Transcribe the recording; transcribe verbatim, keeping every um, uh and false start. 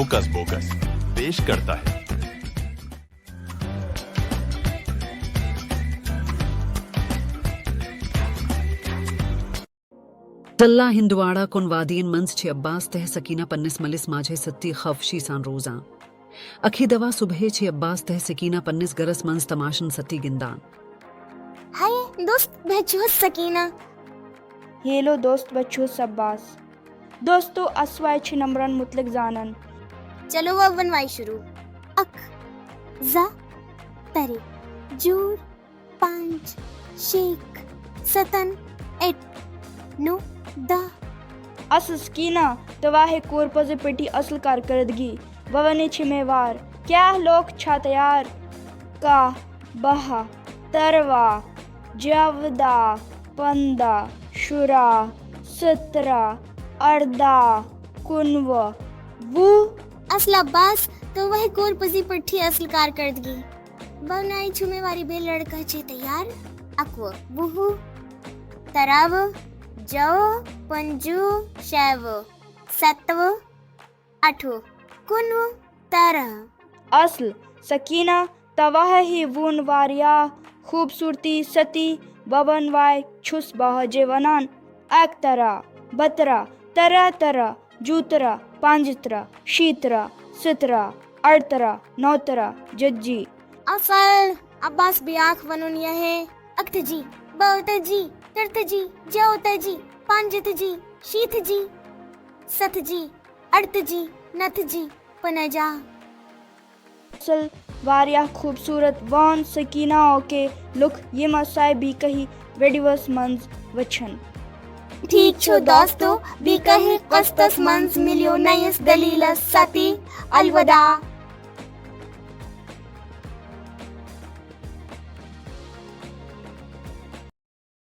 Hocus bogus पेश करता है। تلہ ہندواڑہ کن وادین منز چھ عباس تہ سکینہ پننس ملس ماجہ ستی خوفشی سان روزان۔ اکھی دوا صبحے چھ عباس تہ سکینہ پننس گرس منز تماشن ستی گندان۔ ہائے دوست، بہٕ چھُس سکینہ۔ ہیلو دوست، بہٕ چھُس عباس۔ دوستو، اسوائے چھ نمبرن متعلق زانن۔ چلو وۄنۍ وۄنۍ شروع۔ اکھ، زٕ، ترے، جور، پانچ، شیک، ستن، ایٹ، نو، دہ۔ اصل سکینہ، تہ واہے کور پزی پٹی اصل کارکردگی۔ بہ ونے چھ مے وار۔ کیا لوک چھا تیار؟ کاہ، بہہ، ترواہ، جودہ، پندہ، شراہ، سترہ، اردہ، کُنوُہ، وُہ۔ اصل عباس، تو وہ کور پزی پٹھی اصل کارکردگی۔ بہ ونائی چھُ مے واری بے لڑکہ چھ تیار۔ اکوُہ، وُہ، تراوُہ، جوُہ، پنجوُہ، شیوُہ، ستوُہ، اٹھوُہ، کُنوُہ، ترہ۔ اصل سکینہ، تواہ ہی وون واریاہ خوبصورتی ستی۔ بہ ونوائے چھُس بہجے ونان۔ اکترہ، بترہ، ترہ ترہ، جوترہ، پانجترہ، شیترہ، سترہ، اڑترہ، نوترہ، جتجی۔ اصل عباس، بیاکھ ونُن یہے۔ اکتجی، بہتجی، ترتجی، جوتجی، پانجتجی، شیتجی، ستجی، اڑتجی، نتجی، پنجاہ۔ اصل واریاہ خوبصورت وان سکینہ۔ اوکے لُکھ، یِم اسائے بیکہی ویڈیوس منز وچھن۔ ٹھیک چھُ دوستو، بیکہی قسطس منز ملیو نئیس دلیلس ستی۔ الوداع۔